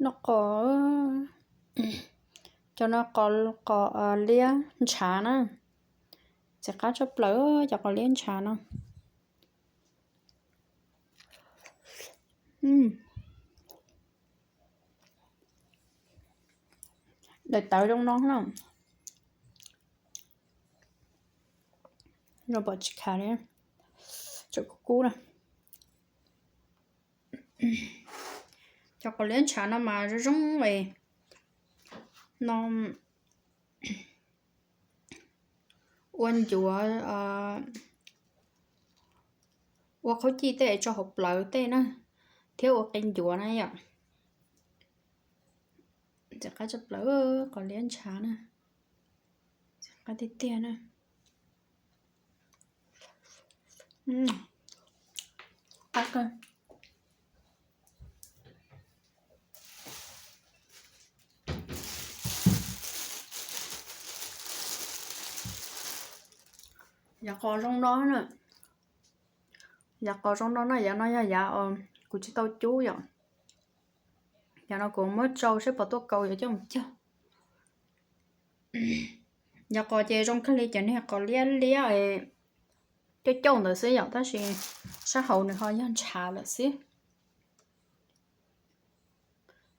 Noj qos, cov no qos, qos liab ntshav na. Txiv qab tshaj plaws cov qos liab ntshav no. Daim tawv zoo no na. Zoo pom tsis khav li, tseem kub kub na. Cov qos liab ntshav no mas zoo zoo no. Ua ncuav, ua khaub cij tej tso hauv plawv tej na, thiab ua qe ncuav na yom. Txiv qab tshaj plaws qos liab ntshav na, txiv qab tiag tiag na. Yav qos zoo no na, yav qos zoo no na, yav no yog yav kuv tsis tau cub yom. Yav no kuv muab tsau seb puas tuaj kaus yuav coj mus cog. Yav qos ces zoo kawg li cov niag qos liab liab cauj cauj ntawd xwb yom, tab sis sab hauv nws ho yog ntshav lawm xwb.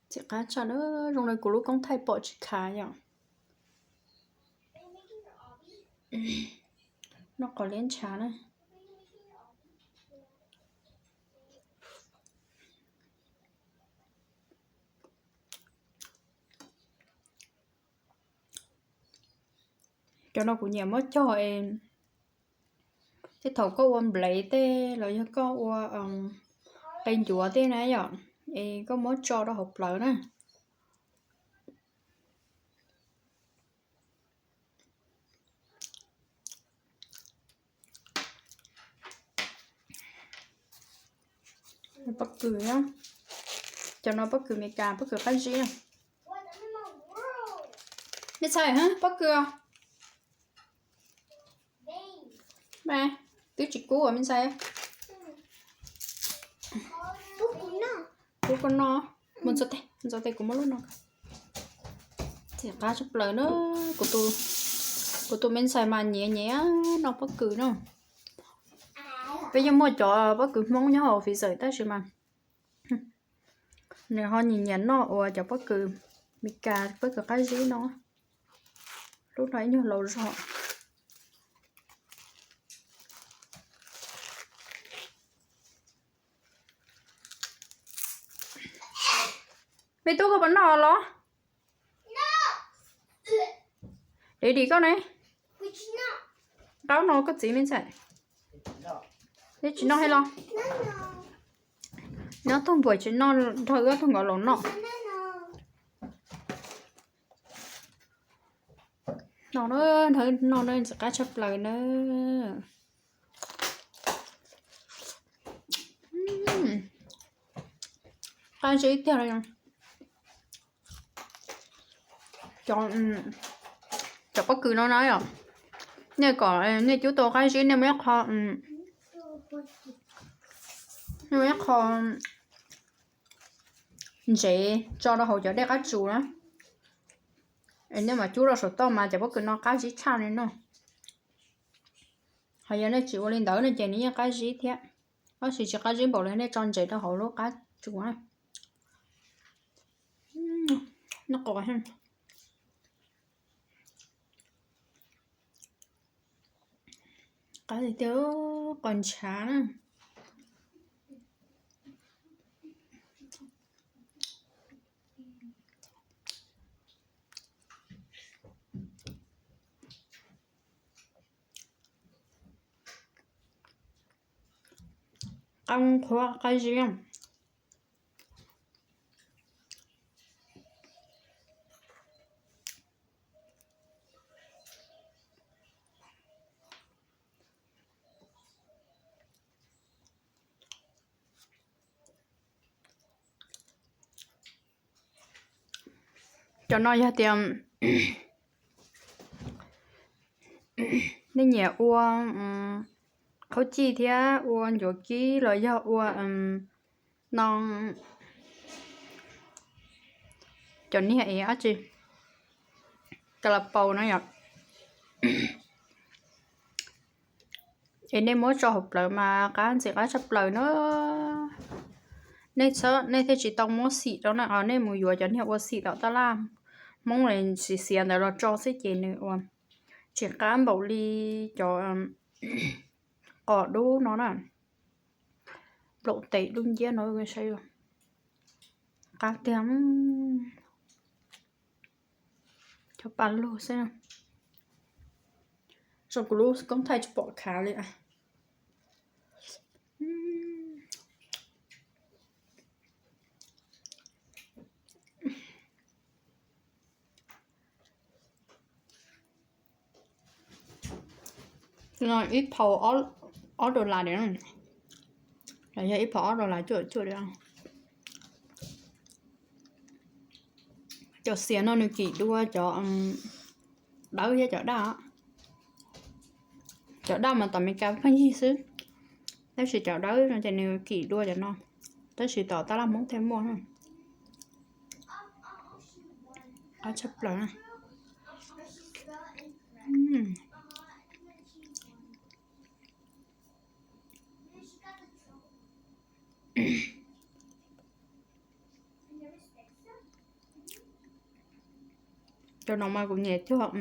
Txiv qab tshaj na, zoo li kuv lub koob thaij pom tsis khav yom. Noj qos liab ntshav na. Cov no kuv nyiam muab cog es tej thaum koj ua nplev tej los yog koj ua qe ncuav tej na yom, es koj muab tso rau hauv plawv na. Pob kws, cov no pob kws Meskas, pob kws qab zib. Me ntxhais, pob kws. Twb tsis kub me ntxhais. Kub koj noj, mus ntxuav tes, ntxuav tes kuv muab lub no. Txiv qab tshaj plaws na, kuv tus me ntxhais mas nyiam nyiam noj pob kws na. Peb yeej muaj cov pob kws Hmoob nyob hauv freezer tab sis mas nws ho nyiam nyiam noj uas cov pob kws Meskas, pob kws qab zib no. Lub no ib nyuag laus zog. Me tub, koj puas noj los? Dim dim koj ne. Qaub no koj txiv me ntxhais. Neb tsis noj thiab los? Nyob tug npuam tsis noj, nrog wb ob tug nkawd los noj. No, nrog wb noj na, txiv qab tshaj plaws na. Qab zib tiag. Cov pob kws no na yom, nej kom nej cub tau qab zib nej muaj ib qho, nej muaj ib qho ntsev tso rau hauv cov dej qab tsuas na, es nej mam cub rau saum toj mas cov pob kws no qab zib tshaj li no. Ho yog nej tsis ua li ntawd no ces nws yeej qab zib thiab, tab sis tsis qab zib npaum li nej tso ntsev rau hauv lub qab tsuas na. Noj qos, qab tiag tiag, qos ntshav na. Qab qhuav qab zib. Cov no yog tias nej nyiam ua qhaub cij thiab ua ncuav kib los yog ua no, Cov niag es dab tsi, ka la paus no yom. Es nej muab tso hauv plawv mas qab ntxim qab tshaj plaws na. Nej txhob, nej thiaj tsis tau muab xim rau na, nej mus yuav cov niag ua xim tom taj laj Hmoob li xiv xiav ntawd los tso xwb ces nws ua tsis qab npaum li cov qos dub no na. Nplaum tes dub nciab no saib, qab tiag. Cov pa lug xwb, zoo kuv lub koob thaij tsis pom khav li. No ib phau ob dollar, los yog ib phau ob dollar cuaj cuaj. Cov xiav no nws kim dua cov dawb thiab cov daj. Cov daj mas tom Meskas pheej yig xwb, tab sis cov dawb no ces nws kim dua cov no, tab sis tom taj laj Hmoob thiaj muaj. Qab tshaj plaws. Cov no mas kuv nyiam cog,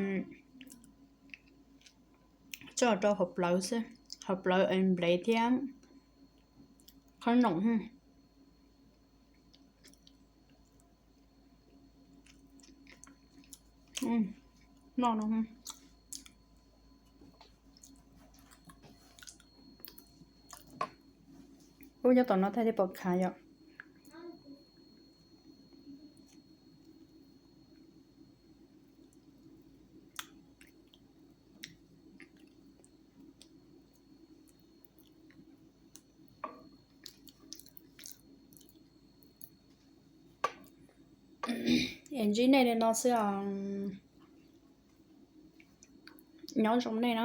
cog rau hauv plawv xwb, hauv plawv nplev thiab qhob noom. Noj no, ub nyob tom no thiaj pom khav yom. Es ntsib nej li no xwb os. Nyob zoo nej na.